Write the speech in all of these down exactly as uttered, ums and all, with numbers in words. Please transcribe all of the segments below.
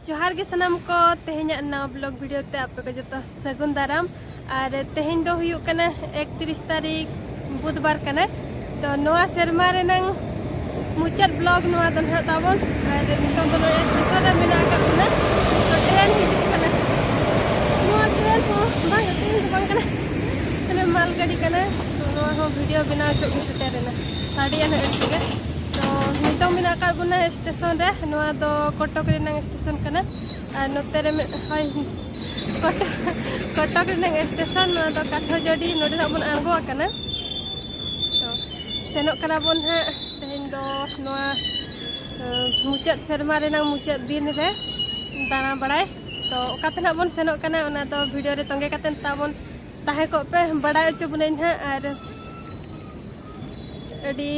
ᱡᱚᱦᱟᱨ ᱜᱮ ᱥᱟᱱᱟᱢ ᱠᱚ, ᱛᱮᱦᱮᱧᱟᱜ ᱱᱟᱣᱟ ᱵᱞᱚᱜ ᱵᱷᱤᱰᱤᱭᱳ ᱛᱮ ᱟᱯᱮ ᱠᱚ ᱡᱚᱛᱚ ᱥᱟᱹᱜᱩᱱ ᱫᱟᱨᱟᱢ᱾ ᱟᱨ ᱛᱮᱦᱮᱧ ᱫᱚ ᱦᱩᱭᱩᱜ ᱠᱟᱱᱟ ᱮᱠᱛᱨᱤᱥ ᱛᱟᱹᱨᱤᱠᱷ, ᱵᱩᱫᱷᱵᱟᱨ ᱠᱟᱱᱟ᱾ ᱛᱚ ᱱᱚᱣᱟ ᱥᱮᱨᱢᱟ ᱨᱮᱱᱟᱝ ᱢᱩᱪᱟᱹᱫ ᱵᱞᱚᱜ ᱱᱚᱣᱟ ᱫᱚ ᱱᱟᱦᱟᱜ ᱛᱟᱵᱚᱱ᱾ ᱟᱨ ᱱᱤᱛᱚᱝ ᱫᱚ ᱱᱚᱰᱮ ᱥᱴᱮᱥᱚᱱ ᱨᱮ ᱢᱮᱱᱟᱜ ᱟᱠᱟᱫ ᱵᱚᱱᱟ᱾ ᱛᱚ ᱴᱨᱮᱱ ᱦᱤᱡᱩᱜ ᱠᱟᱱᱟ᱾ ᱱᱚᱣᱟ ᱴᱨᱮᱱ ᱦᱚᱸ ᱵᱟᱝ, ᱴᱨᱮᱱ ᱫᱚ ᱵᱟᱝ ᱠᱟᱱᱟ, ᱢᱟᱱᱮ ᱢᱟᱞ ᱜᱟᱹᱰᱤ ᱠᱟᱱᱟ᱾ ᱛᱚ ᱱᱚᱣᱟ ᱦᱚᱸ ᱵᱷᱤᱰᱤᱭᱳ ᱵᱮᱱᱟᱣ ᱦᱚᱪᱚ ᱜᱮ ᱥᱮᱴᱮᱨ ᱮᱱᱟ, ᱥᱟᱰᱮᱭᱟ ᱱᱟᱦᱟᱜ ᱟᱹᱰᱤ ᱡᱳᱨ ᱜᱮ᱾ ᱛᱚ ᱱᱤᱛᱚᱝ ᱢᱮᱱᱟᱜ ᱟᱠᱟᱫ ᱵᱚᱱᱟ ᱥᱴᱮᱥᱚᱱ ᱨᱮ᱾ ᱱᱚᱣᱟ ᱫᱚ ᱠᱚᱴᱚᱠ ᱨᱮᱱᱟᱝ ᱥᱴᱮᱥᱚᱱ ᱠᱟᱱᱟ᱾ ᱟᱨ ᱱᱚᱛᱮ ᱨᱮ ᱢᱮ-, ᱦᱳᱭ, ᱠᱚᱴᱚᱠ, ᱠᱚᱴᱚᱠ ᱨᱮᱱᱟᱝ ᱥᱴᱮᱥᱚᱱ, ᱱᱚᱣᱟ ᱫᱚ ᱠᱟᱴᱷᱚᱡᱚᱰᱤ, ᱱᱚᱰᱮ ᱱᱟᱜ ᱵᱚᱱ ᱟᱬᱜᱚ ᱟᱠᱟᱱᱟ᱾ ᱛᱚ ᱥᱮᱱᱚᱜ ᱠᱟᱱᱟ ᱵᱚᱱ ᱦᱟᱸᱜ ᱛᱮᱦᱮᱧ ᱫᱚ ᱱᱚᱣᱟ, ᱮᱸ, ᱢᱩᱪᱟᱹᱫ ᱥᱮᱨᱢᱟ ᱨᱮᱱᱟᱝ ᱢᱩᱪᱟᱹᱫ ᱫᱤᱱ ᱨᱮ ᱫᱟᱬᱟ ᱵᱟᱲᱟᱭ᱾ ᱛᱚ ᱚᱠᱟ ᱛᱮ ᱱᱟᱜ ᱵᱚᱱ ᱥᱮᱱᱚᱜ ᱠᱟᱱᱟ, ᱚᱱᱟ ᱫᱚ ᱵᱷᱤᱰᱤᱭᱳ ᱨᱮ ᱛᱚᱸᱜᱮ ᱠᱟᱛᱮᱫ ᱛᱟᱵᱚᱱ ᱛᱟᱦᱮᱸ ᱠᱚᱜ ᱯᱮ, ᱵᱟᱲᱟᱭ ᱦᱚᱪᱚ ᱵᱚᱱᱟᱹᱧ ᱦᱟᱸᱜ᱾ ᱟᱨ ᱟᱹᱰᱤ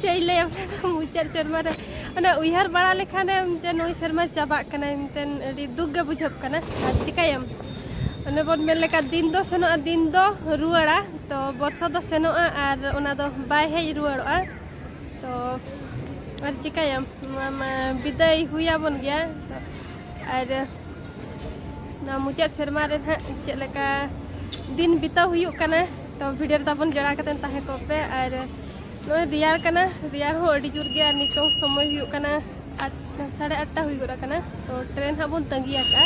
ᱪᱮᱫ ᱤᱧ ᱞᱟᱹᱭᱟ, ᱢᱩᱪᱟᱹᱫ ᱥᱮᱨᱢᱟ ᱨᱮ ᱚᱱᱟ ᱩᱭᱦᱟᱹᱨ ᱵᱟᱲᱟ ᱞᱮᱠᱷᱟᱱᱮᱢ ᱡᱮ ᱱᱩᱭ ᱥᱮᱨᱢᱟ ᱪᱟᱵᱟᱜ ᱠᱟᱱᱟ ᱢᱮᱱᱛᱮ ᱟᱹᱰᱤ ᱫᱩᱠ ᱜᱮ ᱵᱩᱡᱷᱟᱹᱜ ᱠᱟᱱᱟ᱾ ᱟᱨ ᱪᱤᱠᱟᱹᱭᱟᱢ, ᱚᱱᱮ ᱵᱚᱱ ᱢᱮᱱ ᱞᱮᱠᱟ, ᱫᱤᱱ ᱫᱚ ᱥᱮᱱᱚᱜᱼᱟ, ᱫᱤᱱ ᱫᱚ ᱨᱩᱣᱟᱹᱲᱟ᱾ ᱛᱚ ᱵᱚᱨᱥᱟ ᱫᱚ ᱥᱮᱱᱚᱜᱼᱟ ᱟᱨ ᱚᱱᱟ ᱫᱚ ᱵᱟᱭ ᱦᱮᱡ ᱨᱩᱣᱟᱹᱲᱚᱜᱼᱟ᱾ ᱛᱚ ᱟᱨ ᱪᱤᱠᱟᱹᱭᱟᱢ, ᱱᱚᱣᱟ ᱢᱟ ᱵᱤᱫᱟᱹᱭ ᱦᱩᱭ ᱟᱵᱚᱱ ᱜᱮᱭᱟ᱾ ᱛᱚ ᱟᱨ ᱱᱚᱣᱟ ᱢᱩᱪᱟᱹᱫ ᱥᱮᱨᱢᱟ ᱨᱮ ᱱᱟᱦᱟᱜ ᱪᱮᱫ ᱞᱮᱠᱟ ᱫᱤᱱ ᱵᱤᱛᱟᱹᱣ ᱦᱩᱭᱩᱜ ᱠᱟᱱᱟ, ᱛᱚ ᱵᱷᱤᱰᱤᱭᱳ ᱨᱮ ᱛᱟᱵᱚᱱ ᱡᱚᱲᱟᱣ ᱠᱟᱛᱮ ᱛᱟᱦᱮᱸ ᱠᱚᱜ ᱯᱮ᱾ ᱟᱨ ᱱᱚᱜᱼᱚᱭ ᱨᱮᱭᱟᱲ ᱠᱟᱱᱟ, ᱨᱮᱭᱟᱲ ᱦᱚᱸ ᱟᱹᱰᱤ ᱡᱳᱨ ᱜᱮᱭᱟ᱾ ᱱᱤᱛᱚᱝ ᱥᱚᱢᱚᱭ ᱦᱩᱭᱩᱜ ᱠᱟᱱᱟ ᱟᱴ, ᱥᱟᱲᱮ ᱟᱴᱴᱟ ᱦᱩᱭ ᱜᱚᱫ ᱟᱠᱟᱱᱟ᱾ ᱛᱚ ᱴᱨᱮᱱ ᱦᱟᱸᱜ ᱵᱚᱱ ᱛᱟᱺᱜᱤ ᱟᱠᱟᱫᱼᱟ᱾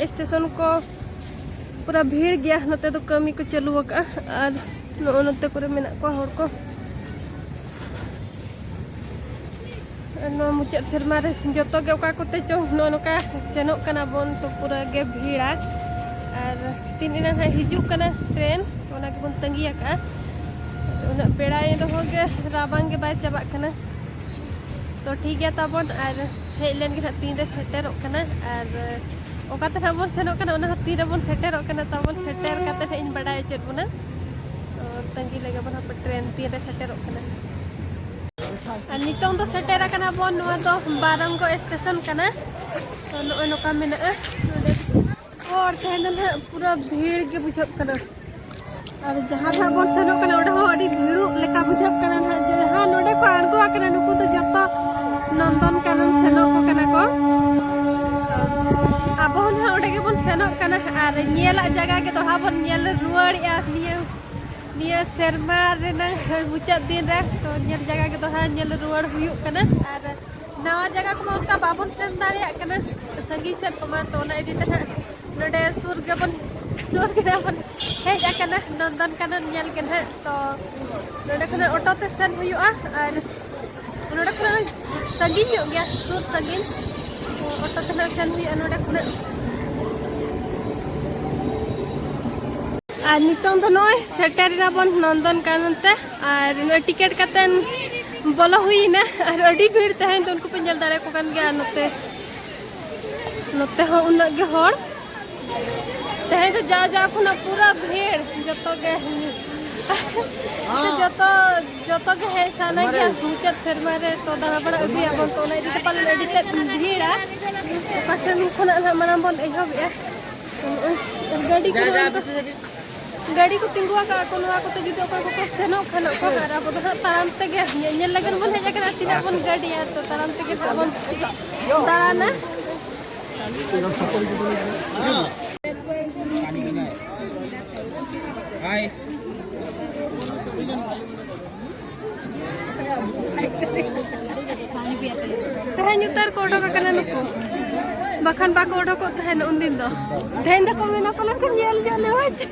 ᱟᱨ ᱥᱴᱮᱥᱚᱱ ᱠᱚ ᱯᱩᱨᱟᱹ ᱵᱷᱤᱲ ᱜᱮᱭᱟ, ᱱᱚᱛᱮ ᱫᱚ ᱠᱟᱹᱢᱤ ᱠᱚ ᱪᱟᱹᱞᱩ ᱟᱠᱟᱫᱼᱟ᱾ ᱟᱨ ᱱᱚᱜᱼᱚ ᱱᱚᱛᱮ ᱠᱚᱨᱮ ᱢᱮᱱᱟᱜ ᱠᱚᱣᱟ ᱦᱚᱲ ᱠᱚ᱾ ᱱᱚᱣᱟ ᱢᱩᱪᱟᱹᱫ ᱥᱮᱨᱢᱟ ᱨᱮ ᱡᱚᱛᱚ ᱜᱮ ᱚᱠᱟ ᱠᱚᱛᱮ ᱪᱚᱝ ᱱᱚᱜᱼᱚ ᱱᱚᱝᱠᱟ ᱥᱮᱱᱚᱜ ᱠᱟᱱᱟ ᱵᱚᱱ, ᱛᱚ ᱯᱩᱨᱟᱹ ᱜᱮ ᱵᱷᱤᱲᱟ᱾ ᱟᱨ ᱛᱤᱱ ᱮᱱᱟ ᱱᱟᱦᱟᱜ ᱦᱤᱡᱩᱜ ᱠᱟᱱᱟ ᱴᱨᱮᱱ, ᱛᱚ ᱚᱱᱟ ᱜᱮᱵᱚᱱ ᱛᱟᱺᱜᱤ ᱟᱠᱟᱫᱼᱟ᱾ ᱩᱱᱟᱹᱜ ᱵᱮᱲᱟ ᱮᱱ ᱨᱮᱦᱚᱸ ᱜᱮ ᱨᱟᱵᱟᱝ ᱜᱮ ᱵᱟᱭ ᱪᱟᱵᱟᱜ ᱠᱟᱱᱟ᱾ ᱛᱚ ᱴᱷᱤᱠ ᱜᱮᱭᱟ ᱛᱟᱵᱚᱱ, ᱟᱨ ᱦᱮᱡ ᱞᱮᱱ ᱜᱮ ᱱᱟᱦᱟᱜ ᱛᱤᱱᱨᱮ ᱥᱮᱴᱮᱨᱚᱜ ᱠᱟᱱᱟ, ᱟᱨ ᱚᱠᱟ ᱛᱮ ᱱᱟᱦᱟᱜ ᱵᱚᱱ ᱥᱮᱱᱚᱜ ᱠᱟᱱᱟ, ᱚᱱᱟ ᱦᱚᱸ ᱛᱤᱨᱮᱵᱚᱱ ᱥᱮᱴᱮᱨᱚᱜ ᱠᱟᱱᱟ ᱛᱟᱵᱚᱱ, ᱥᱮᱴᱮᱨ ᱠᱟᱛᱮ ᱱᱟᱦᱟᱜ ᱤᱧ ᱵᱟᱰᱟᱭ ᱦᱚᱪᱚᱭᱮᱫ ᱵᱚᱱᱟ᱾ ᱛᱚ ᱛᱟᱺᱜᱤ ᱞᱮᱜᱮ ᱵᱚᱱ ᱦᱟᱯᱮ ᱴᱨᱮᱱ ᱛᱤᱱᱨᱮ ᱥᱮᱴᱮᱨᱚᱜ ᱠᱟᱱᱟ᱾ ᱟᱨ ᱱᱤᱛᱚᱝ ᱫᱚ ᱥᱮᱴᱮᱨ ᱟᱠᱟᱱᱟ ᱵᱚᱱ, ᱱᱚᱣᱟ ᱫᱚ ᱵᱟᱨᱚᱝᱜᱚ ᱥᱴᱮᱥᱚᱱ ᱠᱟᱱᱟ᱾ ᱛᱚ ᱱᱚᱜᱼᱚᱭ ᱱᱚᱝᱠᱟ ᱢᱮᱱᱟᱜᱼᱟ ᱱᱚᱰᱮ᱾ ᱦᱚᱲ ᱛᱮᱦᱮᱧ ᱫᱚ ᱱᱟᱦᱟᱜ ᱯᱩᱨᱟᱹ ᱵᱷᱤᱲ ᱜᱮ ᱵᱩᱡᱷᱟᱹᱜ ᱠᱟᱱᱟ᱾ ᱟᱨ ᱡᱟᱦᱟᱸ ᱱᱟᱦᱟᱜ ᱵᱚᱱ ᱥᱮᱱᱚᱜ ᱠᱟᱱᱟ, ᱚᱸᱰᱮ ᱦᱚᱸ ᱟᱹᱰᱤ ᱵᱷᱤᱲᱚᱜ ᱞᱮᱠᱟ ᱵᱩᱡᱷᱟᱹᱜ ᱠᱟᱱᱟ ᱱᱟᱦᱟᱜ᱾ ᱡᱟᱦᱟᱸ ᱱᱚᱰᱮ ᱠᱚ ᱟᱬᱜᱚ ᱟᱠᱟᱱᱟ, ᱱᱩᱠᱩ ᱫᱚ ᱡᱚᱛᱚ ᱱᱚᱱᱫᱚᱱ ᱠᱟᱱᱚᱱ ᱥᱮᱱᱚᱜ ᱠᱚ ᱠᱟᱱᱟ ᱠᱚ᱾ ᱟᱵᱚ ᱦᱚᱸ ᱱᱟᱦᱟᱜ ᱚᱸᱰᱮ ᱜᱮᱵᱚᱱ ᱥᱮᱱᱚᱜ ᱠᱟᱱᱟ ᱟᱨ ᱧᱮᱞᱟᱜ ᱡᱟᱭᱜᱟ ᱜᱮ ᱫᱚᱦᱲᱟ ᱵᱚᱱ ᱧᱮᱞ ᱨᱩᱣᱟᱹᱲᱮᱜᱼᱟ ᱱᱤᱭᱟᱹ, ᱱᱤᱭᱟᱹ ᱥᱮᱨᱢᱟ ᱨᱮᱱᱟᱜ ᱢᱩᱪᱟᱹᱫ ᱫᱤᱱ ᱨᱮ᱾ ᱛᱚ ᱧᱮᱞ ᱡᱟᱭᱜᱟ ᱜᱮ ᱫᱚᱦᱲᱟ ᱧᱮᱞ ᱨᱩᱣᱟᱹᱲ ᱦᱩᱭᱩᱜ ᱠᱟᱱᱟ ᱟᱨ ᱱᱟᱣᱟ ᱡᱟᱭᱜᱟ ᱠᱚᱢᱟ ᱚᱱᱠᱟ ᱵᱟᱵᱚᱱ ᱥᱮᱱ ᱫᱟᱲᱮᱭᱟᱜ ᱠᱟᱱᱟ ᱥᱟᱺᱜᱤᱧ ᱥᱮᱫ ᱠᱚᱢᱟ᱾ ᱛᱚ ᱚᱱᱟ ᱤᱫᱤ ᱛᱮ ᱱᱟᱦᱟᱜ ᱱᱚᱰᱮ ᱥᱩᱨ ᱜᱮᱵᱚᱱ, ᱥᱩᱨ ᱜᱮᱵᱚᱱ ᱦᱮᱡ ᱟᱠᱟᱱᱟ ᱱᱚᱱᱫᱚᱱ ᱠᱟᱱᱚᱱ ᱧᱮᱞ ᱜᱮ ᱱᱟᱦᱟᱜ᱾ ᱛᱚ ᱱᱚᱰᱮ ᱠᱷᱚᱱᱟᱜ ᱚᱴᱳ ᱛᱮ ᱥᱮᱱ ᱦᱩᱭᱩᱜᱼᱟ ᱟᱨ ᱱᱚᱰᱮ ᱠᱷᱚᱱᱟᱜ ᱥᱟᱺᱜᱤᱧ ᱧᱚᱜ ᱜᱮᱭᱟ, ᱥᱩᱨ ᱥᱟᱺᱜᱤᱧ᱾ ᱛᱚ ᱚᱴᱳ ᱛᱮ ᱱᱟᱦᱟᱜ ᱥᱮᱱ ᱦᱩᱭᱩᱜᱼᱟ ᱱᱚᱰᱮ ᱠᱷᱚᱱᱟᱜ᱾ ᱟᱨ ᱱᱤᱛᱚᱝ ᱫᱚ ᱱᱚᱜᱼᱚᱭ ᱥᱮᱴᱮᱨ ᱮᱱᱟ ᱵᱚᱱ ᱱᱚᱱᱫᱚᱱ ᱠᱟᱱᱚᱱ ᱛᱮ᱾ ᱟᱨ ᱱᱚᱜᱼᱚᱭ ᱴᱤᱠᱤᱴ ᱠᱟᱛᱮᱱ ᱵᱚᱞᱚ ᱦᱩᱭᱱᱟ᱾ ᱟᱨ ᱟᱹᱰᱤ ᱵᱷᱤᱲ ᱛᱟᱦᱮᱸᱭᱮᱱ ᱛᱮ ᱩᱱᱠᱩ ᱯᱮ ᱧᱮᱞ ᱫᱟᱲᱮᱭᱟᱠᱚ ᱠᱟᱱ ᱜᱮᱭᱟ᱾ ᱟᱨ ᱱᱚᱛᱮ, ᱱᱚᱛᱮ ᱦᱚᱸ ᱩᱱᱟᱹᱜ ᱜᱮ ᱦᱚᱲ ᱛᱮᱦᱮᱧ ᱫᱚ ᱡᱟ ᱡᱟ ᱠᱷᱚᱱᱟᱜ ᱯᱩᱨᱟᱹ ᱵᱷᱤᱲ, ᱡᱚᱛᱚ ᱜᱮ᱾ ᱡᱚᱛᱚ, ᱡᱚᱛᱚ ᱜᱮ ᱦᱮᱡ ᱥᱟᱱᱟ ᱜᱮᱭᱟ ᱢᱩᱪᱟᱹᱫ ᱥᱮᱨᱢᱟ ᱨᱮ᱾ ᱛᱚ ᱫᱟᱬᱟ ᱵᱟᱲᱟ ᱟᱹᱜᱩᱭᱟᱵᱚᱱ, ᱛᱚ ᱚᱱᱟ ᱤᱫᱤ ᱛᱮ ᱯᱟᱞᱮᱱ ᱟᱹᱰᱤ ᱛᱮᱫ ᱵᱷᱤᱲᱟ᱾ ᱚᱠᱟ ᱥᱮᱱ ᱠᱷᱚᱱᱟᱜ ᱱᱟᱦᱟᱜ ᱢᱟᱲᱟᱝ ᱵᱚᱱ ᱮᱦᱚᱵᱮᱜᱼᱟ? ᱜᱟᱹᱰᱤ ᱠᱚ ᱱᱚᱜᱼᱚᱭ ᱛᱚ ᱜᱟᱹᱰᱤ ᱠᱚ ᱛᱤᱸᱜᱩ ᱟᱠᱟᱫ ᱠᱚ, ᱱᱚᱣᱟ ᱠᱚᱛᱮ ᱡᱩᱫᱤ ᱚᱠᱚᱭ ᱠᱚᱠᱚ ᱥᱮᱱᱚᱜ ᱠᱷᱟᱱᱚᱜ ᱠᱚ, ᱟᱨ ᱟᱵᱚ ᱫᱚ ᱦᱟᱸᱜ ᱛᱟᱲᱟᱢ ᱛᱮᱜᱮ ᱧᱮᱧᱮᱞ ᱞᱟᱹᱜᱤᱫ ᱵᱚᱱ ᱦᱮᱡ ᱟᱠᱟᱱᱟ, ᱛᱤᱱᱟᱹᱜ ᱵᱚᱱ ᱜᱟᱹᱰᱤᱭᱟ, ᱛᱚ ᱛᱟᱲᱟᱢ ᱛᱮᱜᱮ ᱦᱟᱸᱜ ᱵᱚᱱ ᱫᱟᱬᱟᱱᱟ᱾ ᱛᱮᱦᱮᱧ ᱩᱛᱟᱹᱨ ᱠᱚ ᱚᱰᱚᱠ ᱟᱠᱟᱱᱟ ᱱᱩᱠᱩ, ᱵᱟᱠᱷᱟᱱ ᱵᱟᱠᱚ ᱚᱰᱚᱠᱚᱜ ᱛᱟᱦᱮᱱ ᱩᱱᱫᱤᱱ ᱫᱚ᱾ ᱛᱮᱦᱮᱧ ᱫᱚᱠᱚ ᱢᱮᱱᱟ ᱯᱟᱞᱮᱱ ᱠᱚ ᱧᱮᱞ ᱧᱚᱜ ᱞᱮ ᱦᱳᱭ ᱪᱮ?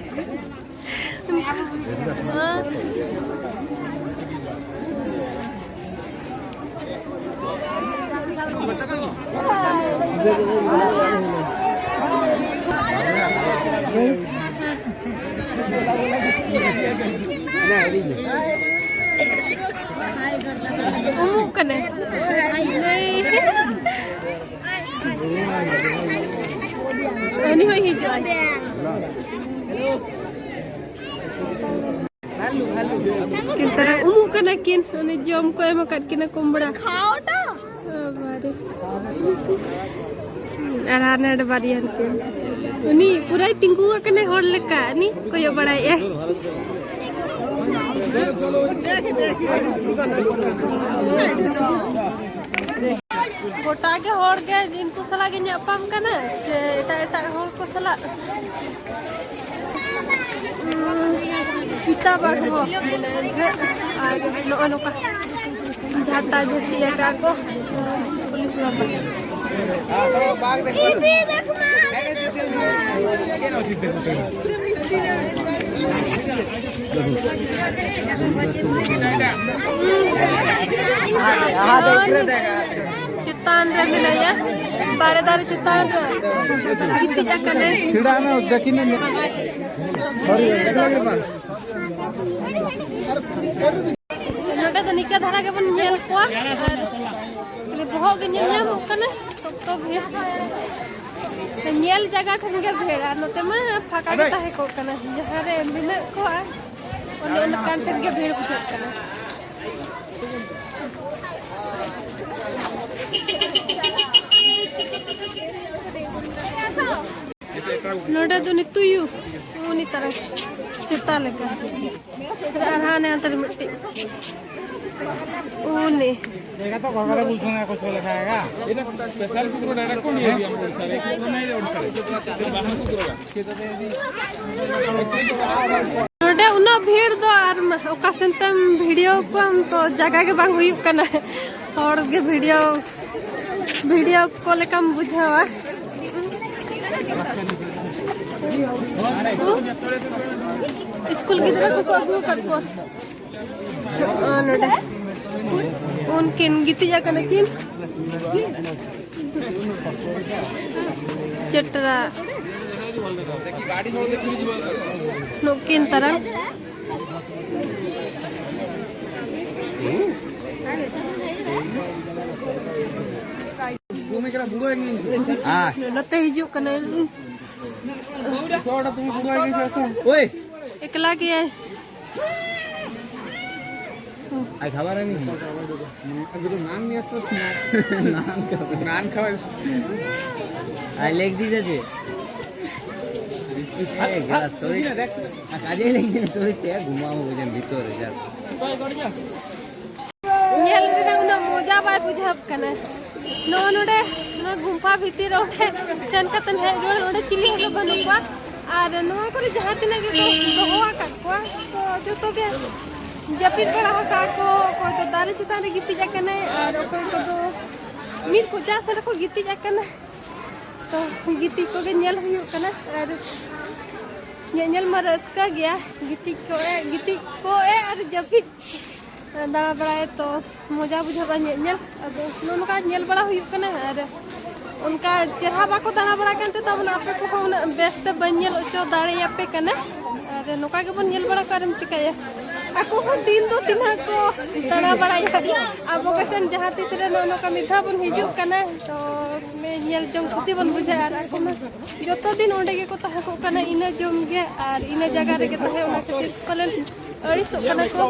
ᱩᱢᱩᱜ ᱠᱟᱱᱟᱭ᱾ ᱩᱱᱤ ᱦᱚᱸᱭ ᱦᱤᱡᱩᱜᱼᱟ᱾ ᱠᱤᱱ ᱛᱟᱨᱟ ᱩᱢᱩᱜ ᱠᱟᱱᱟ ᱠᱤᱱ, ᱩᱱᱤ ᱡᱚᱢ ᱠᱚ ᱮᱢ ᱟᱠᱟᱫ ᱠᱤᱱᱟ ᱠᱩᱢᱵᱽᱲᱟ᱾ ᱵᱟᱵᱟᱨᱮ᱾ ᱟᱨ ᱦᱟᱱᱮ ᱵᱟᱨᱭᱟ ᱠᱤᱱ᱾ ᱩᱱᱤ ᱯᱩᱨᱟᱹᱭ ᱛᱤᱸᱜᱩ ᱟᱠᱟᱱᱟᱭ ᱦᱚᱲ ᱞᱮᱠᱟ, ᱩᱱᱤ ᱠᱚᱭᱚᱜ ᱵᱟᱲᱟᱭᱮᱫᱼᱟᱭ᱾ ᱜᱚᱴᱟ ᱜᱮ ᱦᱚᱲ ᱜᱮ ᱤᱱᱠᱩ ᱥᱟᱞᱟᱜ ᱜᱮ ᱧᱟᱯᱟᱢ ᱠᱟᱱᱟ ᱥᱮ ᱮᱴᱟᱜ ᱮᱴᱟᱜ ᱦᱚᱲ ᱠᱚ ᱥᱟᱞᱟᱜ? ᱩᱸ, ᱪᱤᱛᱟ ᱵᱟᱜᱽ ᱦᱚᱸ ᱢᱮᱱᱟᱜᱼᱟ ᱮᱱᱠᱷᱟᱱ᱾ ᱟᱨ ᱱᱚᱜᱼᱚ ᱱᱚᱝᱠᱟ ᱡᱷᱟᱴᱟ ᱡᱷᱩᱴᱤ ᱟᱠᱟᱫ ᱠᱚ ᱯᱩᱞᱤᱥ ᱵᱟᱵᱟ᱾ ᱪᱮᱛᱟᱱ ᱨᱮ ᱢᱮᱱᱟᱭᱟ, ᱵᱟᱲᱮ ᱫᱟᱨᱮ ᱪᱮᱛᱟᱱ ᱨᱮ ᱜᱤᱛᱤᱡ ᱟᱠᱟᱱᱟᱭ᱾ ᱪᱷᱤᱲᱟ ᱱᱟ ᱫᱟᱹᱠᱷᱤᱱ ᱱᱟ᱾ ᱥᱚᱨᱤ, ᱮᱠᱞᱟ ᱜᱮ ᱵᱟᱝ᱾ ᱱᱚᱰᱮ ᱫᱚ ᱱᱤᱝᱠᱟᱹ ᱫᱷᱟᱨᱟ ᱜᱮᱵᱚᱱ ᱧᱮᱞ ᱠᱚᱣᱟ, ᱟᱨ ᱠᱷᱟᱹᱞᱤ ᱵᱚᱦᱚᱜ ᱜᱮ ᱧᱮᱞ ᱧᱟᱢᱚᱜ ᱠᱟᱱᱟ᱾ ᱛᱚ ᱵᱷᱤᱲ, ᱧᱮᱞ ᱡᱟᱭᱜᱟ ᱴᱷᱮᱱ ᱜᱮ ᱵᱷᱤᱲ, ᱟᱨ ᱱᱚᱛᱮ ᱢᱟ ᱯᱷᱟᱸᱠᱟ ᱜᱮ ᱛᱟᱦᱮᱸ ᱠᱚᱜ ᱠᱟᱱᱟ᱾ ᱡᱟᱦᱟᱸ ᱨᱮ ᱢᱮᱱᱟᱜ ᱠᱚᱣᱟ, ᱚᱱᱮ ᱚᱱᱠᱟᱱ ᱴᱷᱮᱱ ᱜᱮ ᱵᱷᱤᱲ ᱵᱩᱡᱷᱟᱹᱜ ᱠᱟᱱᱟ᱾ ᱱᱚᱰᱮ ᱫᱚ ᱩᱱᱤ ᱛᱩᱭᱩ, ᱩᱱᱤ ᱛᱟᱨᱟ ᱥᱮᱛᱟ ᱞᱮᱠᱟ᱾ ᱟᱨ ᱦᱟᱱᱮ ᱦᱟᱱᱛᱮ ᱨᱮ ᱢᱤᱫᱴᱤᱡ, ᱩᱱᱤ᱾ देखा तो घघरा बोलते हैं, कुछ बोला खाएगा। ये तो स्पेशल कुकुर डायरेक्ट कौन ये भी हमको सारे, नहीं, नहीं, सारे। बाहर कुकुर ᱱᱚᱰᱮ ᱩᱱᱟᱹᱜ ᱵᱷᱤᱲ ᱫᱚ ᱟᱨ ᱢᱟ-, ᱚᱠᱟ ᱥᱮᱱ ᱛᱮᱢ ᱵᱷᱤᱰᱤᱭᱳ ᱠᱚᱣᱟᱢ ᱛᱚ ᱡᱟᱭᱜᱟ ᱜᱮ ᱵᱟᱝ ᱦᱩᱭᱩᱜ ᱠᱟᱱᱟ᱾ ᱦᱚᱲ ᱜᱮ ᱵᱷᱤᱰᱤᱭᱳ, ᱵᱷᱤᱰᱤᱭᱳ ᱠᱚ ᱞᱮᱠᱟᱢ ᱵᱩᱡᱷᱟᱹᱣᱟ᱾ ᱩ, ᱥᱠᱩᱞ ᱜᱤᱫᱽᱨᱟᱹ ᱠᱚᱠᱚ ᱟᱹᱜᱩ ᱟᱠᱟᱫ ᱠᱚᱣᱟ᱾ ᱟᱨ ᱱᱚᱰᱮ ᱩᱱᱠᱤᱱ ᱜᱤᱛᱤᱡ ᱟᱠᱟᱱᱟ ᱠᱤᱱ᱾ ᱪᱮᱴᱨᱟ᱾ ᱱᱩᱠᱤᱱ ᱛᱟᱨᱟ᱾ ᱦᱮᱸ᱾ ᱱᱚᱛᱮ ᱦᱤᱡᱩᱜ ᱠᱟᱱᱟᱭ᱾ ᱳᱭ᱾ ᱮᱠᱞᱟ ᱜᱮᱭᱟᱭ᱾ ᱟᱡ ᱠᱷᱟᱵᱟᱨ ᱮᱢ ᱦᱩᱭᱩᱜᱼᱟ᱾ ᱱᱟᱱ ᱠᱷᱟᱵᱟᱨ᱾ ᱟᱡ ᱞᱮᱠ ᱫᱤ ᱡᱟᱡᱮ᱾ ᱮ, ᱜᱮᱞᱟ ᱥᱚᱨᱤ᱾ ᱟᱨ ᱠᱟᱡᱮ ᱞᱮᱠ ᱫᱤ ᱥᱚᱨᱤ ᱛᱮ ᱜᱷᱩᱢᱟᱣ ᱦᱚᱸ ᱵᱩᱡᱷᱟᱹᱣ ᱵᱷᱤᱛᱚᱨ ᱨᱮ ᱡᱟ᱾ ᱧᱮᱞ ᱨᱮᱱᱟᱜ ᱩᱱᱟᱹᱜ ᱢᱚᱡᱟ ᱵᱟᱭ ᱵᱩᱡᱷᱟᱹᱣ ᱠᱟᱱᱟ᱾ ᱱᱚᱜᱼᱚ ᱱᱚᱰᱮ, ᱱᱚᱣᱟ ᱜᱩᱢᱯᱷᱟ ᱵᱷᱤᱛᱤᱨ ᱨᱮ ᱚᱸᱰᱮ ᱥᱮᱱ ᱠᱟᱛᱮ ᱦᱮᱡ ᱨᱩᱣᱟᱹᱲ, ᱚᱸᱰᱮ ᱪᱤᱞᱤ ᱦᱚᱸ ᱵᱟᱹᱱᱩᱜ ᱠᱚᱣᱟ᱾ ᱟᱨ ᱱᱚᱣᱟ ᱠᱚᱨᱮ ᱡᱟᱦᱟᱸ ᱛᱤᱱᱟᱹᱜ ᱜᱮᱠᱚ ᱫᱚᱦᱚ ᱟᱠᱟᱫ ᱠᱚᱣᱟ, ᱛᱚ ᱡᱚᱛᱚ ᱜᱮ ᱡᱟᱹᱯᱤᱫ ᱵᱟᱲᱟ ᱟᱠᱟᱫ ᱠᱚ᱾ ᱚᱠᱚᱭ ᱫᱚ ᱫᱟᱨᱮ ᱪᱮᱛᱟᱱ ᱨᱮ ᱜᱤᱛᱤᱡ ᱟᱠᱟᱱᱟᱭ, ᱟᱨ ᱚᱠᱚᱭ ᱠᱚᱫᱚ ᱢᱤᱫ ᱠᱚᱪᱟ ᱥᱮᱫ ᱨᱮᱠᱚ ᱜᱤᱛᱤᱡ ᱟᱠᱟᱱᱟ᱾ ᱛᱚ ᱜᱤᱛᱤᱡ ᱠᱚᱜᱮ ᱧᱮᱞ ᱦᱩᱭᱩᱜ ᱠᱟᱱᱟ᱾ ᱟᱨ ᱧᱮᱧᱮᱞ ᱢᱟ ᱨᱟᱹᱥᱠᱟᱹ ᱜᱮᱭᱟ, ᱜᱤᱛᱤᱡ ᱠᱚᱜᱼᱮ, ᱜᱤᱛᱤᱡ ᱠᱚᱜᱼᱮ ᱟᱨ ᱡᱟᱹᱯᱤᱫ ᱫᱟᱬᱟ ᱵᱟᱲᱟᱭ ᱛᱚ ᱢᱚᱡᱟ ᱵᱩᱡᱷᱟᱹᱜᱼᱟ ᱧᱮᱧᱮᱞ᱾ ᱟᱫᱚ ᱱᱚᱜᱼᱚ ᱱᱚᱝᱠᱟ ᱧᱮᱞ ᱵᱟᱲᱟ ᱦᱩᱭᱩᱜ ᱠᱟᱱᱟ᱾ ᱟᱨ ᱚᱱᱠᱟ ᱪᱮᱦᱨᱟ ᱵᱟᱠᱚ ᱫᱟᱬᱟ ᱵᱟᱲᱟ ᱠᱟᱱ ᱛᱮ ᱛᱟᱵᱚᱱ ᱟᱯᱮ ᱠᱚᱦᱚᱸ ᱩᱱᱟᱹᱜ ᱵᱮᱥ ᱛᱮ ᱵᱟᱹᱧ ᱧᱮᱞ ᱦᱚᱪᱚ ᱫᱟᱲᱮᱭᱟᱯᱮ ᱠᱟᱱᱟ᱾ ᱟᱨ ᱱᱚᱝᱠᱟ ᱜᱮᱵᱚᱱ ᱧᱮᱞ ᱵᱟᱲᱟ ᱠᱚᱣᱟ, ᱟᱨᱮᱢ ᱪᱤᱠᱟᱹᱭᱟ? ᱟᱠᱚ ᱦᱚᱸ ᱫᱤᱱ ᱫᱚ ᱛᱤᱱᱟᱹᱜ ᱠᱚ ᱫᱟᱬᱟ ᱵᱟᱲᱟᱭᱟ, ᱟᱵᱚ ᱠᱚ ᱥᱮᱱ ᱡᱟᱦᱟᱸ ᱛᱤᱥ ᱨᱮ ᱱᱚᱜᱼᱚ ᱱᱚᱝᱠᱟ ᱢᱤᱫ ᱫᱷᱟᱣ ᱵᱚᱱ ᱦᱤᱡᱩᱜ ᱠᱟᱱᱟ, ᱛᱚ ᱧᱮᱞ ᱡᱚᱝ ᱠᱩᱥᱤ ᱵᱚᱱ ᱵᱩᱡᱷᱟᱹᱣᱟ᱾ ᱟᱨ ᱟᱠᱚ ᱢᱟ ᱡᱚᱛᱚ ᱫᱤᱱ ᱚᱸᱰᱮ ᱜᱮᱠᱚ ᱛᱟᱦᱮᱸ ᱠᱚᱜ ᱠᱟᱱᱟ, ᱤᱱᱟᱹ ᱡᱚᱢ ᱜᱮ ᱟᱨ ᱤᱱᱟᱹ ᱡᱟᱭᱜᱟ ᱨᱮᱜᱮ ᱛᱟᱦᱮᱸ, ᱚᱱᱟ ᱠᱷᱟᱹᱛᱤᱨ ᱯᱟᱞᱮᱱ ᱟᱹᱲᱤᱥᱚᱜ ᱠᱟᱱᱟ ᱠᱚ᱾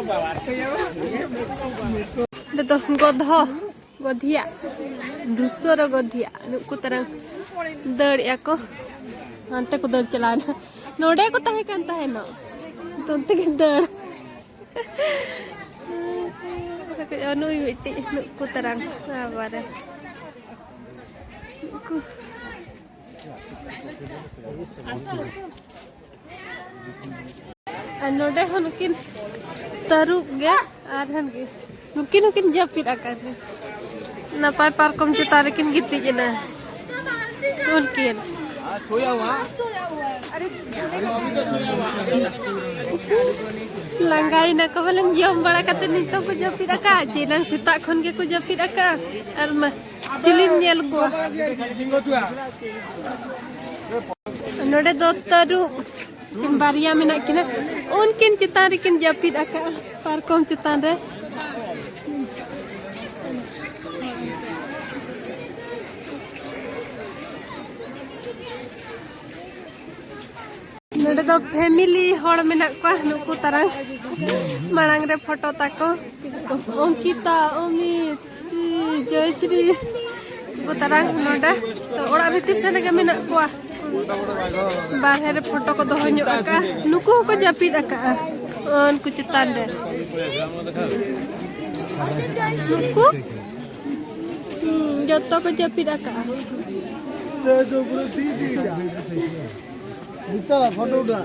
ᱚᱸᱰᱮ ᱫᱚ ᱜᱚᱫᱷᱚ, ᱜᱚᱫᱷᱤᱭᱟ, ᱫᱷᱩᱥᱚᱨᱚ ᱜᱚᱫᱷᱤᱭᱟ, ᱱᱩᱠᱩ ᱛᱟᱨᱟᱝ ᱫᱟᱹᱲᱮᱜᱼᱟ ᱠᱚ, ᱦᱟᱱᱛᱮ ᱠᱚ ᱫᱟᱹᱲ ᱪᱟᱞᱟᱣᱮᱱᱟ᱾ ᱱᱚᱰᱮ ᱠᱚ ᱛᱟᱦᱮᱸ ᱠᱟᱱ ᱛᱟᱦᱮᱱᱚᱜ, ᱱᱤᱛᱚᱜ ᱚᱱᱛᱮ ᱜᱮ ᱫᱟᱹᱲ᱾ ᱱᱩᱭ ᱢᱤᱫᱴᱤᱡ, ᱱᱩᱠᱩ ᱛᱟᱨᱟᱝ, ᱵᱟᱵᱟᱨᱮ᱾ ᱱᱩᱠᱩ᱾ ᱟᱨ ᱱᱚᱰᱮ ᱦᱚᱸ ᱱᱩᱠᱤᱱ ᱛᱟᱹᱨᱩᱵ ᱜᱮ, ᱟᱨ ᱦᱟᱱ ᱜᱮ ᱱᱩᱠᱤᱱ ᱦᱚᱸᱠᱤᱱ ᱡᱟᱹᱯᱤᱫ ᱟᱠᱟᱫ ᱜᱮ᱾ ᱱᱟᱯᱟᱭ ᱯᱟᱨᱠᱚᱢ ᱪᱮᱛᱟᱱ ᱨᱮᱠᱤᱱ ᱜᱤᱛᱤᱡ ᱮᱱᱟ ᱩᱱᱠᱤᱱ᱾ ᱞᱟᱸᱜᱟᱭᱮᱱᱟ ᱠᱚ ᱵᱚᱞᱮ, ᱡᱚᱢ ᱵᱟᱲᱟ ᱠᱟᱛᱮ ᱱᱤᱛᱚᱜ ᱠᱚ ᱡᱟᱹᱯᱤᱫ ᱟᱠᱟᱫ᱾ ᱪᱮ ᱮᱱᱟᱝ ᱥᱮᱛᱟᱜ ᱠᱷᱚᱱ ᱜᱮᱠᱚ ᱡᱟᱹᱯᱤᱫ ᱟᱠᱟᱫ᱾ ᱟᱨ ᱢᱟ ᱪᱤᱞᱤᱢ ᱧᱮᱞ ᱠᱚᱣᱟ? ᱱᱚᱰᱮ ᱫᱚ ᱛᱟᱹᱨᱩᱵ ᱠᱤᱱ ᱵᱟᱨᱭᱟ ᱢᱮᱱᱟᱜ ᱠᱤᱱᱟ᱾ ᱩᱱᱠᱤᱱ ᱪᱮᱛᱟᱱ ᱨᱮᱠᱤᱱ ᱡᱟᱹᱯᱤᱫ ᱟᱠᱟᱫᱼᱟ, ᱯᱟᱨᱠᱚᱢ ᱪᱮᱛᱟᱱ ᱨᱮ᱾ ᱱᱚᱰᱮ ᱫᱚ ᱯᱷᱮᱢᱤᱞᱤ ᱦᱚᱲ ᱢᱮᱱᱟᱜ ᱠᱚᱣᱟ, ᱱᱩᱠᱩ ᱛᱟᱨᱟᱝ ᱢᱟᱲᱟᱝ ᱨᱮ ᱯᱷᱳᱴᱳ ᱛᱟᱠᱚ᱾ ᱚᱝᱠᱤᱛᱟ, ᱚᱢᱤᱛ, ᱡᱚᱭᱥᱨᱤ, ᱱᱩᱠᱩ ᱛᱟᱨᱟᱝ ᱱᱚᱰᱮ᱾ ᱛᱚ, ᱚᱲᱟᱜ ᱵᱷᱤᱛᱤᱨ ᱥᱮᱱ ᱨᱮᱜᱮ ᱢᱮᱱᱟᱜ ᱠᱚᱣᱟ᱾ ᱵᱟᱨᱦᱮ ᱨᱮ ᱯᱷᱳᱴᱳ ᱠᱚ ᱫᱚᱦᱚ ᱧᱚᱜ ᱟᱠᱟᱫᱼᱟ᱾ ᱱᱩᱠᱩ ᱦᱚᱸᱠᱚ ᱡᱟᱹᱯᱤᱫ ᱟᱠᱟᱫᱼᱟ ᱩᱱᱠᱩ ᱪᱮᱛᱟᱱ ᱨᱮ᱾ ᱱᱩᱠᱩ, ᱦᱩᱸ, ᱡᱚᱛᱚ ᱠᱚ ᱡᱟᱹᱯᱤᱫ ᱟᱠᱟᱜᱼᱟ᱾ ᱱᱤᱛᱚᱜ ᱯᱷᱳᱴᱳ ᱩᱴᱷᱟ᱾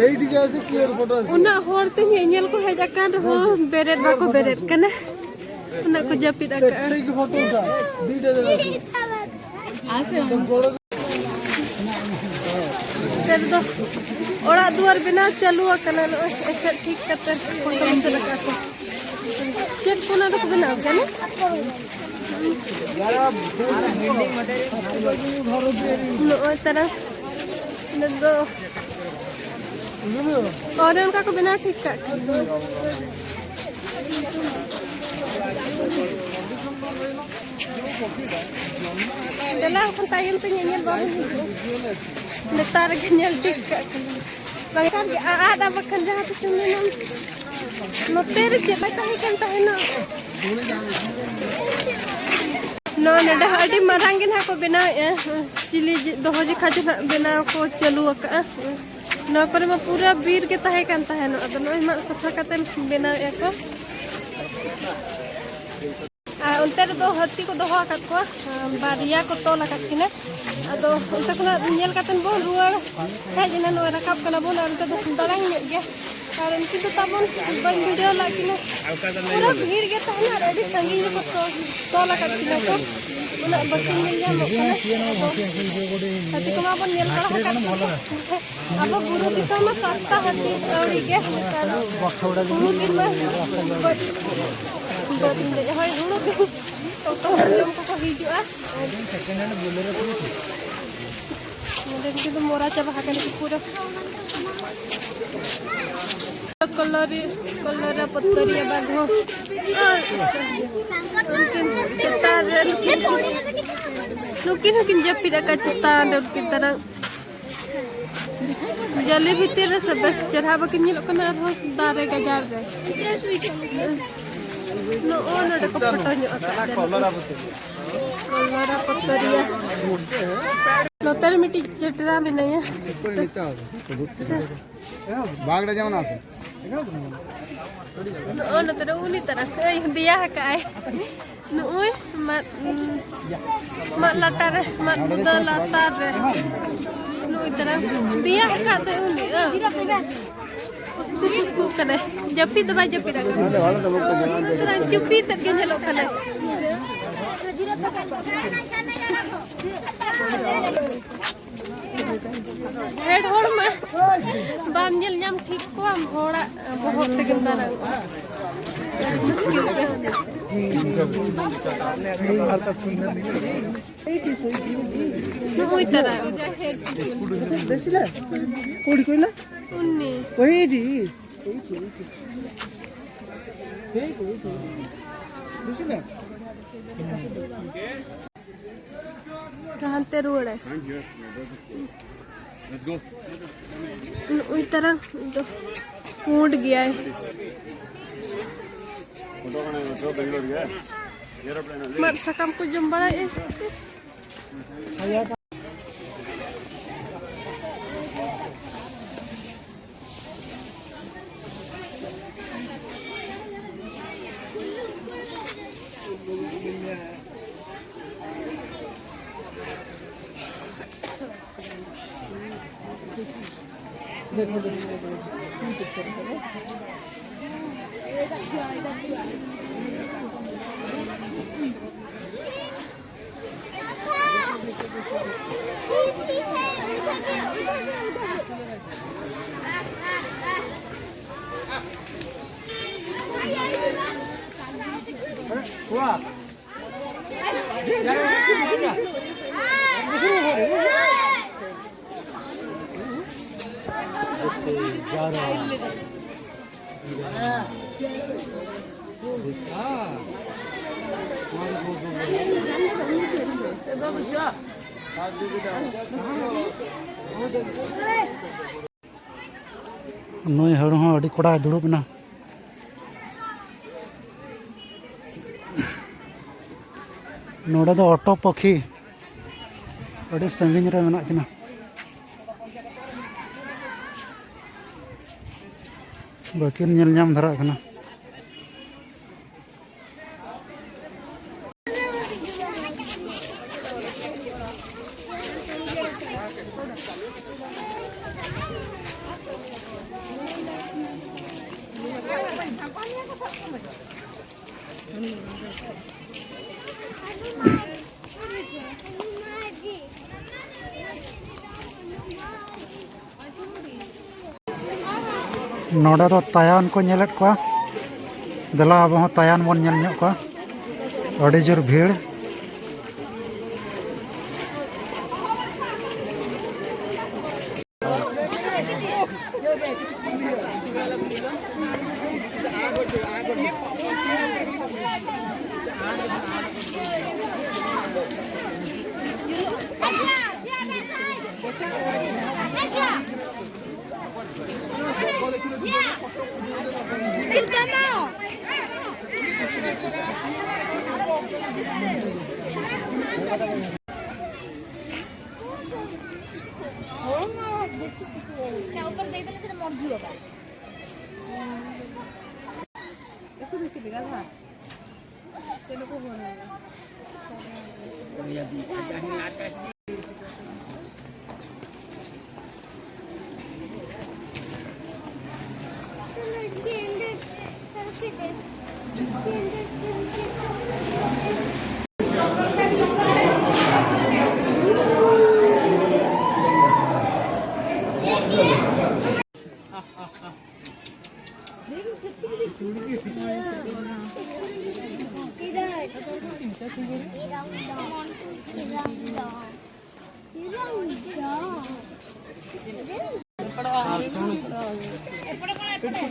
ᱮᱭ ᱴᱷᱤᱠ ᱟᱪᱷᱮ, ᱠᱞᱤᱭᱟᱨ ᱯᱷᱳᱴᱳ ᱟᱪᱷᱮ᱾ ᱩᱱᱟᱹᱜ ᱦᱚᱲ ᱛᱮ ᱧᱮᱧᱮᱞ ᱠᱚ ᱦᱮᱡ ᱟᱠᱟᱱ ᱨᱮᱦᱚᱸ ᱵᱮᱨᱮᱫ ᱵᱟᱠᱚ ᱵᱮᱨᱮᱫ ᱠᱟᱱᱟ᱾ ᱩᱱᱟᱹᱜ ᱠᱚ ᱡᱟᱹᱯᱤᱫ ᱟᱠᱟᱜᱼᱟ᱾ ᱴᱷᱤᱠ ᱯᱷᱳᱴᱳ ᱩᱴᱷᱟ᱾ ᱫᱩᱭᱴᱟ ᱡᱟᱭᱜᱟ ᱥᱮ᱾ ᱱᱮᱛᱟᱨ ᱫᱚ ᱚᱲᱟᱜ ᱫᱩᱣᱟᱹᱨ ᱵᱮᱱᱟᱣ ᱪᱟᱹᱞᱩ ᱟᱠᱟᱱᱟ᱾ ᱱᱚᱜᱼᱚᱭ ᱮᱥᱮᱫ ᱴᱷᱤᱠ ᱠᱟᱛᱮ ᱯᱷᱳᱴᱳ ᱮᱥᱮᱫ ᱟᱠᱟᱫ ᱠᱚ᱾ ᱪᱮᱫ ᱠᱚ ᱚᱱᱟ ᱫᱚᱠᱚ ᱵᱮᱱᱟᱣ ᱠᱟᱱᱟ? ᱱᱚᱜᱼᱚᱭ ᱛᱟᱨᱟ ᱱᱤᱛ ᱫᱚ ᱚᱱᱮ ᱚᱱᱠᱟ ᱠᱚ ᱵᱮᱱᱟᱣ ᱴᱷᱤᱠ ᱠᱟᱜ ᱠᱟᱱᱟ᱾ ᱫᱮᱞᱟ ᱮᱱᱠᱷᱟᱱ ᱛᱟᱭᱚᱢ ᱛᱮ ᱧᱮᱧᱮᱞ ᱵᱟᱵᱚᱱ ᱦᱤᱡᱩᱜᱼᱟ᱾ ᱱᱮᱛᱟᱨ ᱜᱮ ᱧᱮᱞ ᱴᱷᱤᱠ ᱠᱟᱜ ᱠᱟᱱᱟ᱾ ᱵᱟᱝᱠᱷᱟᱱ ᱜᱮ ᱟᱫ ᱟ, ᱵᱟᱠᱷᱟᱱ ᱡᱟᱦᱟᱸ ᱛᱤᱥ ᱮᱢ ᱢᱮᱱᱟ, ᱱᱚᱛᱮ ᱨᱮ ᱪᱮᱫ ᱞᱮᱠᱟ ᱛᱟᱦᱮᱸ ᱠᱟᱱ ᱛᱟᱦᱮᱱᱟ? ᱱᱚᱣᱟ ᱱᱚᱰᱮ ᱦᱚᱸ ᱟᱹᱰᱤ ᱢᱟᱨᱟᱝ ᱜᱮ ᱱᱟᱦᱟᱜ ᱠᱚ ᱵᱮᱱᱟᱣᱮᱫᱼᱟ᱾ ᱪᱤᱞᱤ ᱡᱤ-, ᱫᱚᱦᱚ ᱡᱚᱠᱷᱟ ᱡᱚ ᱱᱟᱦᱟᱜ ᱵᱮᱱᱟᱣ ᱠᱚ ᱪᱟᱹᱞᱩ ᱟᱠᱟᱫᱼᱟ᱾ ᱱᱚᱣᱟ ᱠᱚᱨᱮ ᱢᱟ ᱯᱩᱨᱟᱹ ᱵᱤᱨ ᱜᱮ ᱛᱟᱦᱮᱸ ᱠᱟᱱ ᱛᱟᱦᱮᱱᱚᱜ, ᱟᱫᱚ ᱱᱚᱜᱼᱚᱭ ᱢᱟᱜ ᱥᱟᱯᱷᱟ ᱠᱟᱛᱮ ᱵᱮᱱᱟᱣᱮᱫᱼᱟ ᱠᱚ᱾ ᱟᱨ ᱚᱱᱛᱮ ᱨᱮᱫᱚ ᱦᱟᱹᱛᱤ ᱠᱚ ᱫᱚᱦᱚ ᱟᱠᱟᱫ ᱠᱚᱣᱟ, ᱵᱟᱨᱭᱟ ᱠᱚ ᱛᱚᱞ ᱟᱠᱟᱫ ᱠᱤᱱᱟ᱾ ᱟᱫᱚ ᱚᱱᱛᱮ ᱠᱷᱚᱱᱟᱜ ᱧᱮᱞ ᱠᱟᱛᱮ ᱵᱚᱱ ᱨᱩᱣᱟᱹᱲ ᱦᱮᱡ ᱮᱱᱟ, ᱱᱚᱜᱼᱚᱭ ᱨᱟᱠᱟᱵ ᱠᱟᱱᱟ ᱵᱚᱱ᱾ ᱟᱨ ᱚᱱᱛᱮ ᱫᱚ ᱫᱟᱲᱟᱝ ᱧᱚᱜ ᱜᱮᱭᱟ, ᱟᱨ ᱩᱱᱠᱤᱱ ᱫᱚ ᱛᱟᱵᱚᱱ ᱵᱟᱹᱧ ᱵᱷᱤᱰᱤᱭᱳ ᱞᱟᱜ ᱠᱤᱱᱟ᱾ ᱯᱩᱨᱟᱹ ᱵᱷᱤᱲ ᱜᱮ ᱛᱟᱦᱮᱱᱟ ᱟᱨ ᱟᱹᱰᱤ ᱥᱟᱺᱜᱤᱧ ᱨᱮᱠᱚ ᱛᱚᱞ, ᱛᱚᱞ ᱟᱠᱟᱫ ᱠᱤᱱᱟ ᱠᱚ, ᱩᱱᱟᱹᱜ ᱵᱟᱹᱠᱤᱱ ᱧᱮᱞ ᱧᱟᱢᱚᱜ ᱠᱟᱱᱟ᱾ ᱟᱫᱚ ᱦᱟᱹᱛᱤ ᱠᱚᱢᱟ ᱵᱚᱱ ᱧᱮᱞ ᱵᱟᱲᱟ ᱟᱠᱟᱫ ᱠᱚᱣᱟ᱾ ᱟᱵᱚ ᱵᱩᱨᱩ ᱫᱤᱥᱚᱢ ᱢᱟ ᱥᱟᱯᱛᱟ ᱦᱟᱹᱛᱤ ᱟᱹᱣᱲᱤ ᱜᱮ ᱱᱮᱛᱟᱨ᱾ ᱦᱩᱲᱩ ᱫᱤᱱ ᱢᱟ ᱵᱟᱹᱫᱽ, ᱵᱟᱹᱫᱽ ᱤᱧ ᱞᱟᱹᱭᱮᱫᱼᱟ, ᱦᱳᱭ, ᱦᱩᱲᱩ ᱫᱤᱱ ᱚᱠᱛᱚ ᱦᱚᱲ ᱡᱚᱢ ᱠᱚᱠᱚ ᱦᱤᱡᱩᱜᱼᱟ᱾ ᱱᱚᱰᱮ ᱱᱩᱠᱤᱱ ᱫᱚ ᱢᱚᱨᱟ ᱪᱟᱵᱟ ᱟᱠᱟᱱᱟ ᱠᱚ ᱯᱩᱨᱟᱹ᱾ ᱠᱚᱞᱚᱨᱤ, ᱠᱚᱞᱚᱨᱟ ᱯᱚᱛᱚᱨᱤᱭᱟ ᱵᱟᱜᱽ ᱦᱚᱸ᱾ ᱩᱱᱠᱤᱱ ᱪᱮᱛᱟᱱ ᱨᱮ, ᱱᱩᱠᱤᱱ ᱦᱚᱸᱠᱤᱱ ᱡᱟᱹᱯᱤᱫ ᱟᱠᱟᱫ ᱪᱮᱛᱟᱱ ᱨᱮ, ᱩᱱᱠᱤᱱ ᱛᱟᱨᱟᱝ᱾ ᱡᱟᱹᱞᱤ ᱵᱷᱤᱛᱤᱨ ᱨᱮ ᱥᱮ ᱵᱮᱥ ᱪᱮᱦᱨᱟ ᱵᱟᱹᱠᱤᱱ ᱧᱮᱞᱚᱜ ᱠᱟᱱᱟ, ᱟᱨᱦᱚᱸ ᱫᱟᱨᱮ ᱜᱟᱡᱟᱲ ᱨᱮ᱾ ᱱᱚᱜᱼᱚ ᱱᱚᱰᱮ ᱠᱚ ᱯᱷᱳᱴᱳ ᱧᱚᱜ ᱟᱠᱟᱫ ᱠᱚᱣᱟ᱾ ᱠᱚᱞᱚᱨᱟ ᱯᱚᱛᱚᱨᱤᱭᱟ᱾ ᱱᱚᱛᱮ ᱨᱮ ᱢᱤᱫᱴᱤᱡ ᱪᱮᱴᱨᱟ ᱢᱮᱱᱟᱭᱟ᱾ ᱵᱟᱜᱽ ᱨᱮ ᱡᱮᱢᱚᱱ ᱟᱥᱮ᱾ ᱱᱚᱜᱼᱚ ᱱᱚᱛᱮ ᱨᱮ ᱩᱱᱤ ᱛᱟᱨᱟ ᱠᱟᱹᱭ ᱫᱮᱭᱟ ᱟᱠᱟᱫ ᱟᱭ᱾ ᱱᱩᱜᱼᱩᱭ ᱢᱟᱫ, ᱢᱟᱫ ᱞᱟᱛᱟᱨ ᱨᱮ, ᱢᱟᱫ ᱵᱩᱫᱟᱹ ᱞᱟᱛᱟᱨ ᱨᱮ᱾ ᱱᱩᱜᱼᱩᱭ ᱛᱟᱨᱟ ᱫᱮᱭᱟ ᱟᱠᱟᱫ ᱫᱚ ᱩᱱᱤ᱾ ᱩᱥᱠᱩ ᱯᱩᱥᱠᱩᱜ ᱠᱟᱱᱟᱭ᱾ ᱡᱟᱹᱯᱤᱫ ᱫᱚ ᱵᱟᱭ ᱡᱟᱹᱯᱤᱫ ᱟᱠᱟᱫᱟ᱾ ᱪᱩᱯᱤ ᱛᱮᱫ ᱜᱮ ᱧᱮᱞᱚᱜ ᱠᱟᱱᱟᱭ᱾ ᱰᱷᱮᱨ ᱦᱚᱲ ᱢᱟ ᱵᱟᱢ ᱧᱮᱞ ᱧᱟᱢ ᱴᱷᱤᱠ ᱠᱚᱣᱟᱢ, ᱦᱚᱲᱟᱜ ᱵᱚᱦᱚᱜ ᱛᱮᱜᱮᱢ ᱫᱟᱬᱟᱱ ᱠᱟᱱᱟ᱾ ᱱᱩᱜᱼᱩᱭ ᱛᱟᱨᱟ᱾ ᱩᱱᱤ᱾ ᱦᱟᱱᱛᱮ ᱨᱩᱣᱟᱹᱲᱟᱭ᱾ ᱱᱩᱭ ᱛᱟᱨᱟᱝ ᱫᱚ ᱯᱩᱸᱰ ᱜᱮᱭᱟᱭ᱾ ᱢᱟᱫ ᱥᱟᱠᱟᱢ ᱠᱚ ᱡᱚᱢ ᱵᱟᱲᱟᱭᱮᱫᱼᱟ᱾ ᱱᱩᱭ ᱦᱚᱲ ᱦᱚᱸ ᱟᱹᱰᱤ ᱠᱚᱲᱟᱭ ᱫᱩᱲᱩᱵ ᱮᱱᱟ᱾ ᱱᱚᱰᱮ ᱫᱚ ᱚᱴᱚ ᱯᱟᱹᱠᱷᱤ ᱟᱹᱰᱤ ᱥᱟᱺᱜᱤᱧ ᱨᱮ ᱢᱮᱱᱟᱜ ᱠᱤᱱᱟ᱾ ᱵᱟᱹᱠᱤᱱ ᱧᱮᱞ ᱧᱟᱢ ᱫᱷᱟᱨᱟᱜ ᱠᱟᱱᱟ᱾ ᱱᱚᱰᱮ ᱫᱚ ᱛᱟᱭᱟᱱ ᱠᱚ ᱧᱮᱞᱮᱫ ᱠᱚᱣᱟ᱾ ᱫᱮᱞᱟ, ᱟᱵᱚ ᱦᱚᱸ ᱛᱟᱭᱟᱱ ᱵᱚᱱ ᱧᱮᱞ ᱧᱚᱜ ᱠᱚᱣᱟ᱾ ᱟᱹᱰᱤ ᱡᱳᱨ ᱵᱷᱤᱲ᱾ क्या ऊपर दे देने से मर जियो का।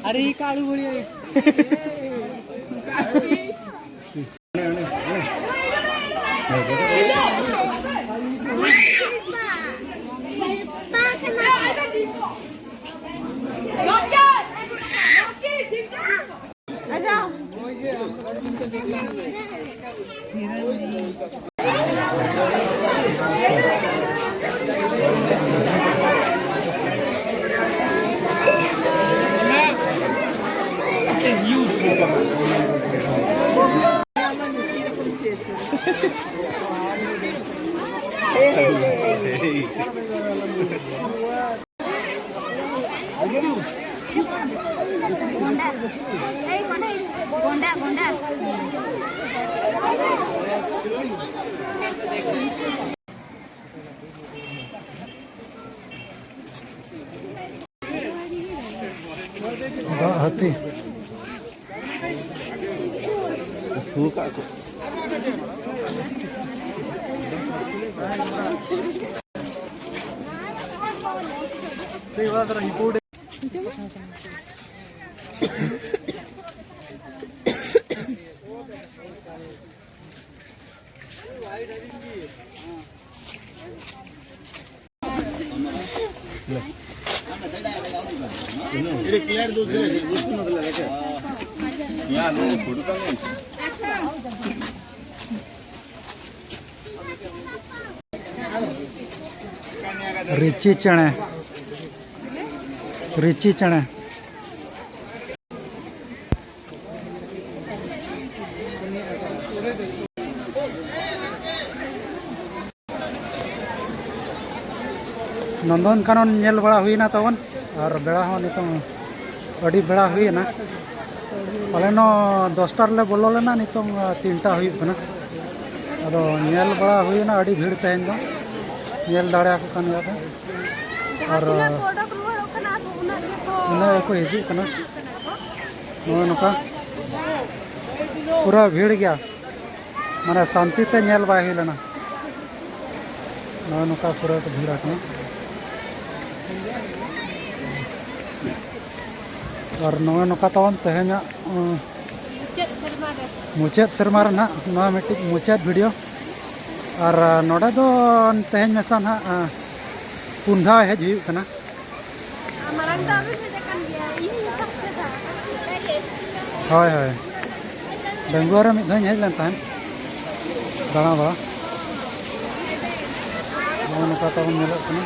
अरे, ये कालू बढ़िया है। ᱦᱟᱹᱛᱤ᱾ ᱛᱷᱩ ᱠᱟᱜ ᱠᱚ᱾ ᱨᱤᱪᱤ ᱪᱮᱬᱮ, ᱨᱤᱪᱤ ᱪᱮᱬᱮ᱾ ᱱᱚᱱᱫᱚᱱ ᱠᱟᱱᱚᱱ ᱧᱮᱞ ᱵᱟᱲᱟ ᱦᱩᱭᱱᱟ ᱛᱟᱵᱚᱱ, ᱟᱨ ᱵᱮᱲᱟ ᱦᱚᱸ ᱱᱤᱛᱚᱝ ᱟᱹᱰᱤ ᱵᱮᱲᱟ ᱦᱩᱭᱮᱱᱟ᱾ ᱯᱟᱞᱮᱱ ᱫᱚᱥᱴᱟ ᱨᱮᱞᱮ ᱵᱚᱞᱚ ᱞᱮᱱᱟ, ᱱᱤᱛᱚᱝ ᱛᱤᱱᱴᱟ ᱦᱩᱭᱩᱜ ᱠᱟᱱᱟ᱾ ᱟᱫᱚ ᱧᱮᱞ ᱵᱟᱲᱟ ᱦᱩᱭᱱᱟ, ᱟᱹᱰᱤ ᱵᱷᱤᱲ ᱛᱮᱦᱮᱧ ᱫᱚ, ᱧᱮᱞ ᱫᱟᱲᱮᱭᱟᱠᱚ ᱠᱟᱱ ᱜᱮᱭᱟ ᱯᱮ᱾ ᱟᱨ ᱛᱤᱱᱟᱹᱜ ᱠᱚ ᱚᱰᱚᱠ ᱨᱩᱣᱟᱹᱲᱚᱜ ᱠᱟᱱᱟ, ᱟᱨ ᱩᱱᱟᱹᱜ ᱜᱮᱠᱚ ᱩᱱᱟᱹᱜ ᱜᱮᱠᱚ ᱦᱤᱡᱩᱜ ᱠᱟᱱᱟ᱾ ᱱᱚᱜᱼᱚᱭ ᱱᱚᱝᱠᱟ ᱯᱩᱨᱟᱹ ᱵᱷᱤᱲ ᱜᱮᱭᱟ, ᱢᱟᱱᱮ ᱥᱟᱱᱛᱤ ᱛᱮ ᱧᱮᱞ ᱵᱟᱭ ᱦᱩᱭ ᱞᱮᱱᱟ᱾ ᱱᱚᱜᱼᱚᱭ ᱱᱚᱝᱠᱟ ᱯᱩᱨᱟᱹ ᱠᱚ ᱵᱷᱤᱲ ᱟᱠᱟᱱᱟ᱾ ᱟᱨ ᱱᱚᱜᱼᱚᱭ ᱱᱚᱝᱠᱟ ᱛᱟᱵᱚᱱ ᱛᱮᱦᱮᱧᱟᱜ, ᱩᱸ, ᱢᱩᱪᱟᱹᱫ ᱥᱮᱨᱢᱟ ᱨᱮ᱾ ᱢᱩᱪᱟᱹᱫ ᱥᱮᱨᱢᱟ ᱨᱮ ᱱᱟᱦᱟᱜ ᱱᱚᱣᱟ ᱢᱤᱫᱴᱤᱡ ᱢᱩᱪᱟᱹᱫ ᱵᱷᱤᱰᱤᱭᱳ᱾ ᱟᱨ, ᱟᱸ, ᱱᱚᱰᱮ ᱫᱚ ᱛᱮᱦᱮᱧ ᱢᱮᱥᱟ ᱱᱟᱦᱟᱜ, ᱟᱸ, ᱯᱩᱱ ᱫᱷᱟᱣ ᱦᱮᱡ ᱦᱩᱭᱩᱜ ᱠᱟᱱᱟ᱾ ᱢᱟᱲᱟᱝ ᱫᱚ ᱟᱹᱣᱨᱤ ᱦᱮᱡ ᱟᱠᱟᱱ ᱜᱮᱭᱟ, ᱤᱧ ᱦᱚᱸᱧ ᱯᱷᱟᱥᱴ ᱫᱷᱟᱣ᱾ ᱦᱳᱭ, ᱦᱳᱭ, ᱵᱮᱝᱜᱟᱞᱳᱨ ᱨᱮ ᱢᱤᱫ ᱫᱷᱟᱣ ᱤᱧ ᱦᱮᱡ ᱞᱮᱱ ᱛᱟᱦᱮᱸᱫ ᱫᱟᱬᱟ ᱵᱟᱲᱟ᱾ ᱱᱚᱜᱼᱚ ᱱᱚᱝᱠᱟ ᱛᱟᱵᱚᱱ ᱧᱮᱞᱚᱜ ᱠᱟᱱᱟ᱾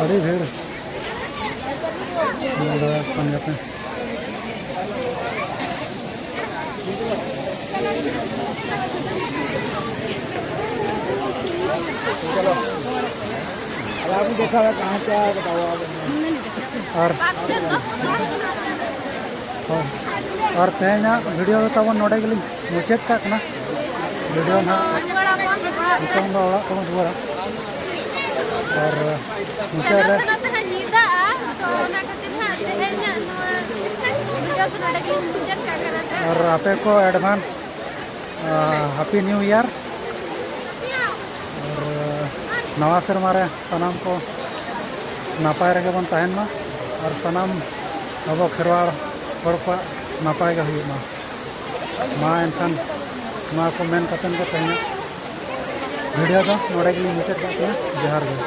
ᱟᱹᱰᱤ ᱵᱷᱤᱲ᱾ ᱧᱮᱞ ᱫᱟᱲᱮᱭᱟᱜ ᱠᱟᱱ ᱜᱮᱭᱟᱯᱮ᱾ ᱟᱨ ᱦᱳᱭ᱾ ᱟᱨ ᱛᱮᱦᱮᱧᱟᱜ ᱵᱷᱤᱰᱤᱭᱳ ᱫᱚ ᱛᱟᱵᱚᱱ ᱱᱚᱰᱮ ᱜᱮᱞᱤᱧ ᱢᱩᱪᱟᱹᱫ ᱠᱟᱜ ᱠᱟᱱᱟ᱾ ᱵᱷᱤᱰᱤᱭᱳ ᱱᱟᱦᱟᱜ ᱱᱤᱛᱚᱝ ᱫᱚ ᱚᱲᱟᱜ ᱛᱮᱵᱚᱱ ᱨᱩᱣᱟᱹᱲᱟ᱾ ᱟᱨ ᱢᱩᱪᱟᱹᱫ ᱨᱮ ᱱᱚᱛᱮ ᱱᱟᱦᱟᱜ ᱧᱤᱫᱟᱹᱜᱼᱟ, ᱛᱚ ᱚᱱᱟ ᱠᱷᱟᱹᱛᱤᱨ ᱱᱟᱦᱟᱜ ᱛᱮᱦᱮᱧᱟᱜ ᱱᱚᱣᱟ ᱵᱷᱤᱰᱤᱭᱳ ᱫᱚ ᱱᱚᱰᱮ ᱜᱮᱞᱤᱧ ᱢᱩᱪᱟᱹᱫ ᱠᱟᱜ ᱠᱟᱱᱟ᱾ ᱟᱨ ᱟᱯᱮ ᱠᱚ ᱮᱰᱵᱷᱟᱱᱥ ᱦᱮᱯᱤ ᱱᱤᱭᱩ ᱤᱭᱟᱨ᱾ ᱟᱨ ᱱᱟᱣᱟ ᱥᱮᱨᱢᱟ ᱨᱮ ᱥᱟᱱᱟᱢ ᱠᱚ ᱱᱟᱯᱟᱭ ᱨᱮᱜᱮ ᱵᱚᱱ ᱛᱟᱦᱮᱱ ᱢᱟ ᱟᱨ ᱥᱟᱱᱟᱢ ᱟᱵᱚ ᱠᱷᱮᱨᱣᱟᱲ ᱦᱚᱲ ᱠᱚᱣᱟᱜ ᱱᱟᱯᱟᱭ ᱜᱮ ᱦᱩᱭᱩᱜ ᱢᱟ᱾ ᱢᱟ ᱮᱱᱠᱷᱟᱱ ᱱᱚᱣᱟ ᱠᱚ ᱢᱮᱱ ᱠᱟᱛᱮᱫ ᱜᱮ ᱛᱮᱦᱮᱧᱟᱜ ᱵᱷᱤᱰᱤᱭᱳ ᱫᱚ ᱱᱚᱰᱮ ᱜᱮᱞᱤᱧ ᱢᱩᱪᱟᱹᱫ ᱠᱟᱜ ᱠᱟᱱᱟ᱾ ᱡᱚᱦᱟᱨ ᱜᱮ᱾